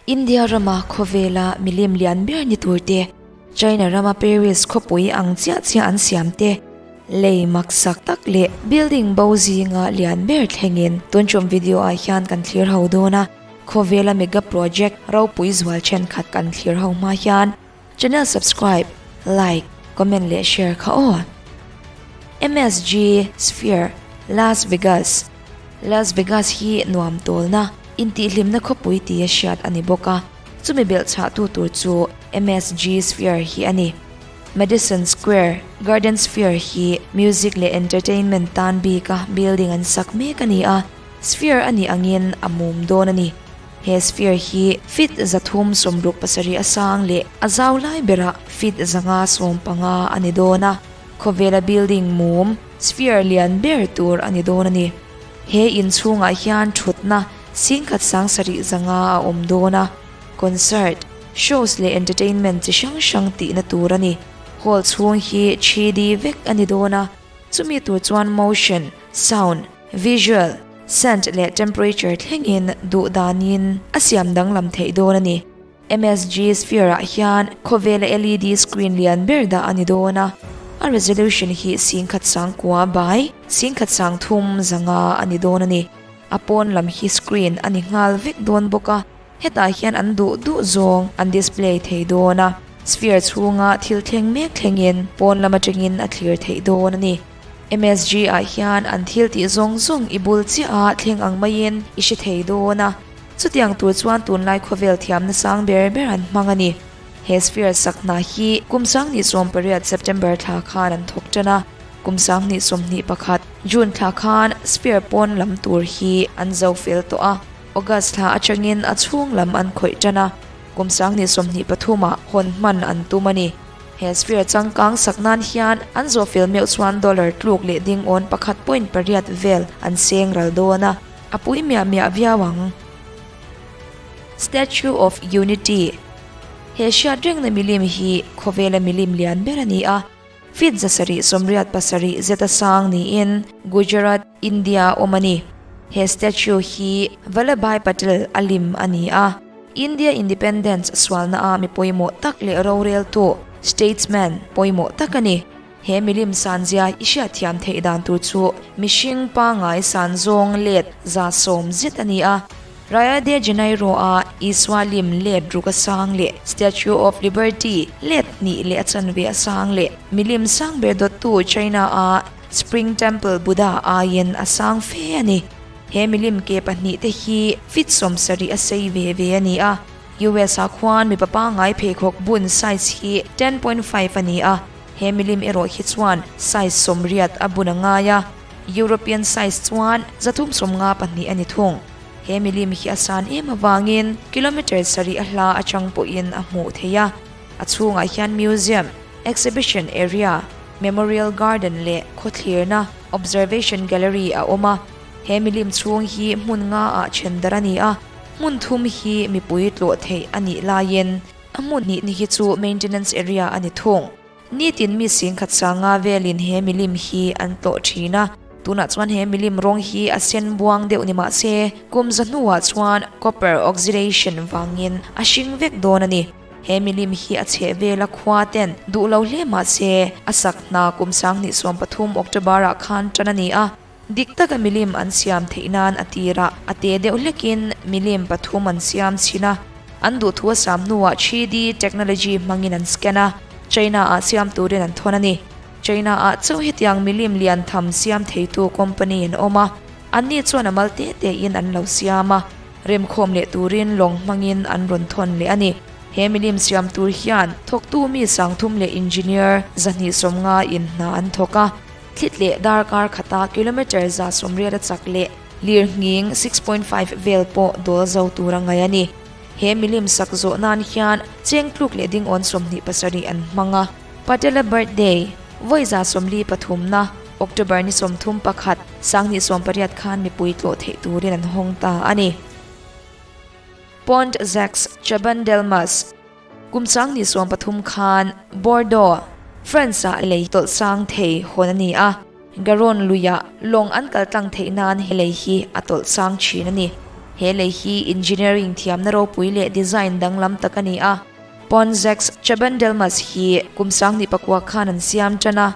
India rama khawvela milim lian ber ni tur te, China rama Paris khawpui ang chiah chiah an siam te, lei maksak tak leh building bo zinga lian ber thlengin tun tum video ah hian kan thlir ho dawn a, khawvela mega project ropui zual thenkhat kan thlir ho hma hian channel subscribe, like, comment leh share kha aw. MSG Sphere, Las Vegas Las Vegas hi nuam tawlna, intihhlimna khawpui tia hriat a ni bawk a, chumi belhchhahtu tur chu MSG Sphere hi a ni. Madison Square Garden Sphere hi music leh entertainment tan bika building an sak mek a ni a, sphere a nih angin a mum dawn a ni. He sphere hi feet 367 a sang leh a zau lai berah feet 515 a ni dawn a, khawvela building mum sphere lian ber tur a ni dawn a ni. He inchhungah hian thutna singkhat sang sarih zanga a awm dawn a, concert, shows leh entertainment chi hrang hrang tihna tur a ni. Hall chhung hi 3D vek a ni dawn a, chumi tur chuan motion, sound, visual, scent leh temperature thlengin duh danin a siam danglam theih dawn a ni. MSG Sphere-ah hian khawvela LED screen lian ber dah a ni dawn a, a resolution hi singkhat sang kua bai singkhat sang thum zanga a ni dawn a ni. A pawn lam hi screen a ni nghal vek dawn bawk a, hetah hian an duh duh zawng an display thei dawn a, sphere chhunga thil thleng mek thlengin pawn lam atangin a thlir theih dawn a ni. MSG-ah hian an thil tih zawng zawng i bul chiah a thleng ang maiin i hre thei dawn a. Chutiang tur chuan tunlai khawvel thiamna sang ber ber an hmang a ni. He sphere sak hna hi kum 2018 September thla khan an thawk tan a, kum 2021 June thla khan sphere pawn lam tur hi an zo fel tawh a, August thla atangin a chhung lam an khawih tan a, kum 2023 ah hawn hman an tum a ni. He sphere changkang sak nan hian an zawh fel meuh chuan dollar tluk leh ding awn pakhat point pariat vel an seng ral dawn a. A pui miah miah viau ang. Statue of Unity He hriat rengna milim hi khawvela milim lian ber a ni a, feet 787 zeta sang niin Gujarat, India awm a ni. He statue hi Vallabhbhai Patel a lim a ni a, India independence sualna a mi pawimawh tak leh roreltu, statesman, pawimawh tak a ni. He milim sanzia i hriatthiam theih dan tur chu mihring pangngai san zawng let 100 zet a ni a. Rio de Janeiro-a Isua lim let ruk a sang leh Statue of Liberty let hnih leh a chanve a sang leh milim sang ber dawttu China-a Spring Temple Buddha aiin a sang fe a ni. He milim ke pahnihte hi feet 70 a sei ve ve a ni a. US ah khuan mipa pangngai pheikhawk bun size hi 10.5 a ni a, he milim erawh hi chuan size 80 a bun a ngai a, European size chuan 354 a ni thung. He milim hi a san em avangin kilometre sarih a hla atang pawhin a hmuh theih a, a chhungah hian museum, exhibition area, memorial garden leh khawthlirna, observation gallery, a awm a. He milim chhung hi hmun nga ah then dar a ni a, hmun thum hi mipui tlawh theih a nih laiin a hmun hnih ni hi chu maintenance area a ni thung. Nitin mi singkhat sanga velin he milim hi an tlawh thin a, tunah chuan he milim rawng hi a sen buang deuh ni mah se kum za hnuah chuan copper oxidation vangin a hring vek dawn a ni. He milim hi a chheh vela khua ten duh lo hle mah se a sak hna kum 2013 October ah khan tan a ni a. Dik taka milim an siam theih nan a tirah a te deuh hlekin milim pathum an siam chhin a, an duhthu a sam hnuah 3D technology hmangin an scan a, China ah siam turin an thawn a ni. China ah chauh hetiang milim lian tham siam theitu company an awm a, anni chuan a mal te tein an lo siam a, remkhawm leh turin lawng hmangin an rawn thawn leh a ni. He milim siam tur hian thawktu mi 300 leh engineer 250 in hna an thawk a. Thlit leh darkar khata kilometre 180 a chak leh lir nghing 6.5 vel pawh dawl zo tur a ngaih a ni. He milim sak zawh nan hian cheng tluk leh ding awn 27 an hmang a. Patela birthday, vawi 43 na, October ni 31, 2018 khan mipui tlawh theih turin an hawng ta a ni. Pont Jacques Chaban-Delmas. Kum 2013 khan Bordeaux, France-ah lei tawlh sang thei hawn a ni a, Garonne luiah lawng an kal tlang theih nan he lei hi a tawlh sang thin a ni. He lei hi engineering thiamna ropui leh design danglam tak a ni a. Pont Jacques Chaban-Delmas hi kum 2009 khan an siam tan a.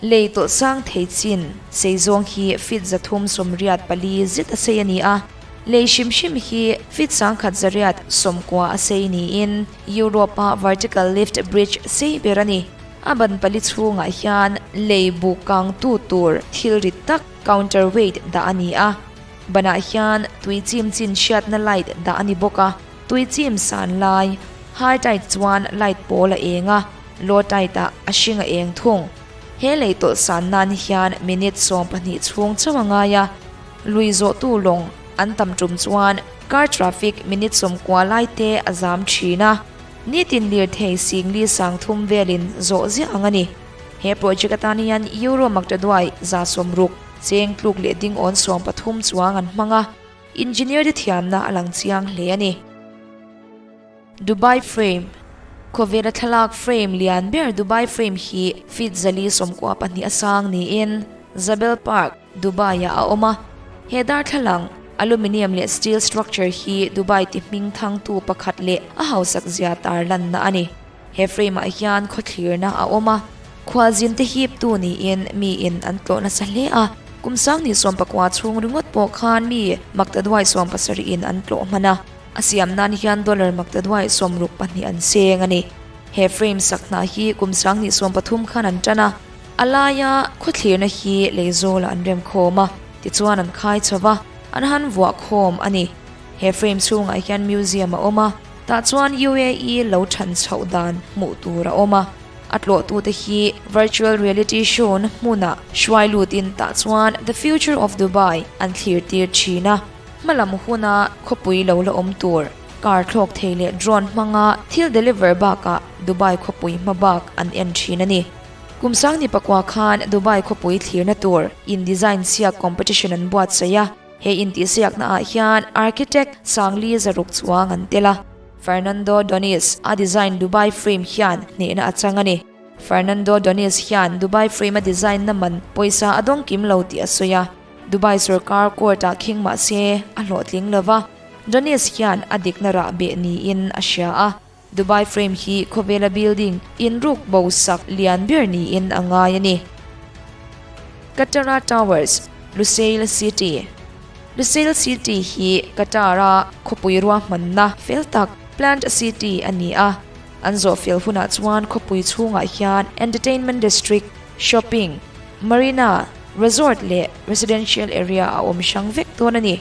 Lei tawlh sang thei chin sei zawng hi feet 384 zet a sei a ni a. Lei hrim hrim hi feet 1190 a sei niin Europe-a vertical lift bridge sei ber a ni. A ban pali chhungah hian lei bu kangtu tur thil rit tak counterweight dah a ni a. Banah hian tui chim chin hriatna light dah a ni bawk a, tui chim san lai, high tide chuan light pawl a eng a, low tide ah a hring a eng thung. He lei tawlh san nan hian minute 12 chhung chauh a ngai a, lui zawhtu lawng an tam tum chuan car traffic minute 90 lai te a zam thin a, nitin lirthei singli 3000 velin zawh ziah ang a ni. He project atan hian Euro maktaduai 60 Cheng tluk leh ding awn 13 chuang an hmang a, engineer te thiamna a lang chiang hle a ni. Dubai Frame, Khawvela thlalak frame lian ber Dubai Frame hi feet 492 a sang niin Zabeel Park, Dubai-ah a awm a. He darthlalang, aluminium leh steel structure hi Dubai ti hming thangtu pakhat leh a hausak zia tarlanna a ni. He frame-ah hian khawthlirna a awm a, khualzin te hiptu niin miin an tlawh nasa hle a, kum 2019 chhung ringawt pawh khan mi maktaduai 70in an tlawh hman a, a siam nan hian dollar maktaduai 64 an seng a ni. He frame sak hna hi kum 2030 khan an tan a, a laia khawthlirna hi leizawlah an rem khawm a, tichuan an khai chho va, an han vuah khawm a ni. He frame chhungah hian museum a awm a. Tah chuan UAE lo than chhoh dan hmuh tur a awm a, a tlawhtute hi virtual reality show na hmunah hruai lutin tah chuan The Future of Dubai an thlir tir thin a, hmalam huna khawpui lo la awm tur, car thlawk thei leh drone hmanga thil deliver bakah Dubai khawpui hma bak an en thin a ni. Kum 2009 khan Dubai khawpui thlirna tur in design siak competition an buatsaih a. He intihsiakna ah hian architect Sangli Zaruk chuang an tel a, Fernando Donis a design Dubai Frame hian hnehna a chang a ni. Fernando Donis hian Dubai Frame a design na man pawisa a dawng kim lo tih a sawi a, Dubai sorkar court ah khing mah se a hlawhtling lo va, Donis hian a dikna rah beh niin a hria a. Dubai Frame hi khawvela building inruk bo sak lian ber niin a ngai a ni. Katara Towers, Lusail City Lusail City hi Qatar-a khawpui ruahmanna fel tak, planned city, a ni a. An zawh fel hunah chuan khawpui chhungah hian entertainment district, shopping, marina, resort leh residential area a awm hrang vek dawn a ni.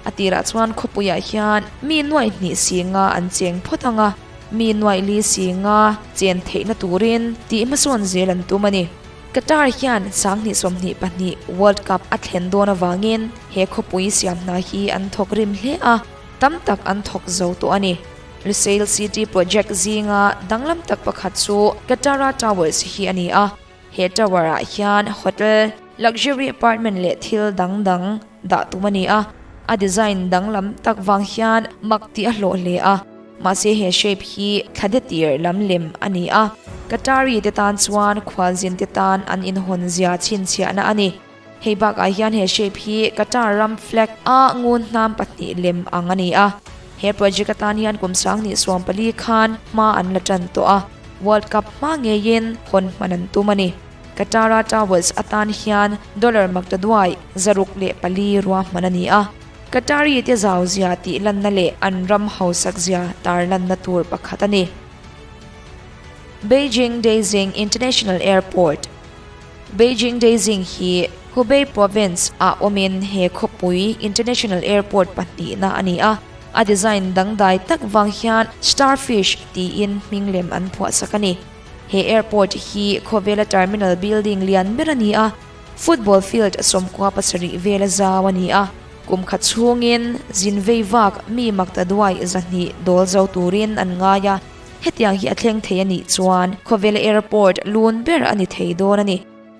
A tirah chuan khawpuiah hian mi nuaih hnih singa an cheng phawt ang a, mi nuaih li singa chen theihna turin tih hmasawn zel an tum a ni. Qatar hian 2022 World Cup a thlen dawn avangin he khawpui siam hna hi an thawk rim hle a, tam tak an thawk zo tawh a ni. Lusail City project zinga danglam tak pakhat chu Katara Towers hi a ni a. He tower ah hian hotel, luxury apartment leh thil dang dang dah tum a ni a, a design danglam tak vang hian mak tih a hlawh hle a, mahse he shape hi thla de tir lam lem a ni a, Qatari te tan chuan khualzin te tan an inhawn zia chhinchhiahna a ni. Hei bakah hian he shape hi Qatar ram flag a ngun hnam pahnih lem ang a ni a. He project atan hian kum 2014 khan hma an la tan tawh a, World Cup hma ngeiin hawn hman an tum a ni. Katara Towers atan hian dollar maktaduai 604 ruahman a ni a. Qatari te zau zia tih lanna leh an ram hausak zia tarlanna tur pakhat a ni. Beijing Daxing International Airport Beijing Daxing hi Hubei Province ah awmin he khawpui International Airport pahnihna a ni a, a design dangdai tak vang hian Starfish tiin hming lem an phuahsak a ni. He airport hi khawvela terminal building lian ber a ni a, football field 97 vela zau a ni a, kum khat chhungin zin vei vak mi maktaduai 200 dawl zo turin an ngai a, hetiang hi a thleng thei a nih chuan khawvela airport lun ber a ni thei dawn a ni.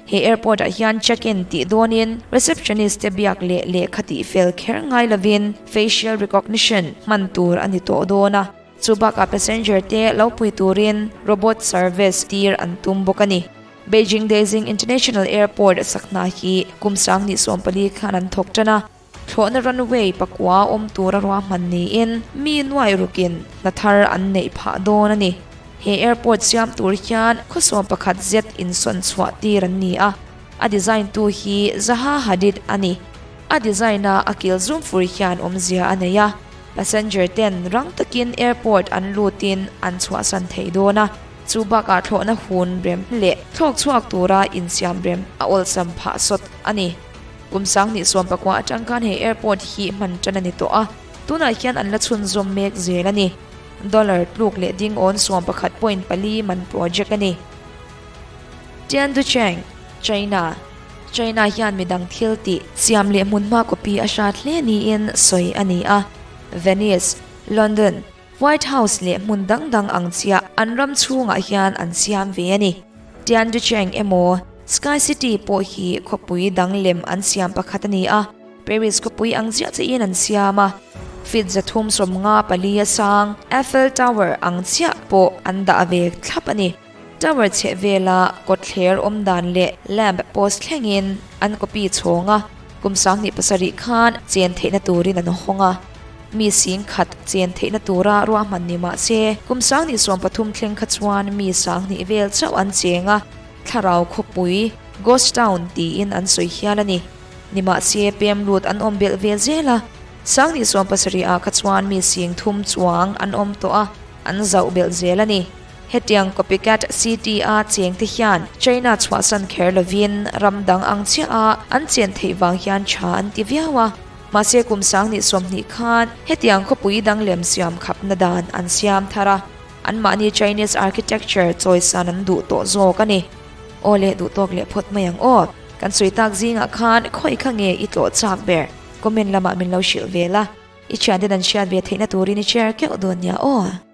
He airport ah hian check-in tih dawnin receptionist te biak leh lehkha tih fel kher ngai lovin facial recognition hman tur a ni tawh dawn a, chu bakah passenger te lo pui turin robot service tir an tum bawk a ni. Beijing Daxing International Airport sak hna hi kum 2014 khan an thawk tan a. Thlawhna runway pakua awm tura ruahman niin mi nuai rukin hna thar an neih phah dawn a ni. He airport siam tur hian khawsawm pakhat zet insawn chhuah tir an ni a, a design tu hi Zaha Hadid a ni. A design a a kil zum fur hian awmzia a nei a, passenger ten rang takin airport an lutin an chhuahsan thei dawn a, chu bakah thlawhna hun rem leh thlawk chhuak tura insiam rem a awlsam phah sawt a ni. Kum 2019 atang khan he airport hi hman tan a ni tawh a, tunah hian an la chhunzawm mek zel a ni. Dollar tluk leh ding awn 11.4 man project a ni. Tianducheng, China, China hian midang thil tih siam leh hmunhma copy a hrat hle niin sawi a ni a. Venice, London, White House leh hmun dang dang ang chiah an ram chhungah hian an siam ve a ni. Tianducheng emaw Sky City pawh hi khawpui dang lem an siam pakhat a ni a, Paris khawpui ang chiah chiahin an siam a. Feet 354 a sang Eiffel Tower ang chiah pawh an dah ve thlap a ni. Tower chheh vela kawtthler awm dan leh lamp post thlengin an copy chhawng a, kum 2007 khan chen theihna turin an hawng a. Mi sing khat chen theihna tura ruahman ni mah se, kum 2030 thleng kha chuan mi 2000 vel chauh an cheng a, thlarau khawpui, ghost town, tiin an sawi hial a ni. Nimahse, pem lut an awm belh ve zel a, 2070 ah kha chuan mi 3000 chuang an awm tawh a, an zauh belh zel a ni. Hetiang copycat city a cheng te hian China chhuahsan kher lovin ram dang ang chiah a an chen theih vang hian tha an ti viau a. Mahse kum 2020 khan hetiang khawpui dang lem siam khapna dan an siam thar a, anmahni Chinese architecture chawisan an duh tawh zawk a ni. Aw le duh tawk leh phawt mai ang aw. Kan sawi tak zingah khan khawi kha nge i tlawh chak ber? Comment lamah min lo hrilh ve la. I thianten an hriat ve theihna turin i share keuh dawn nia aw.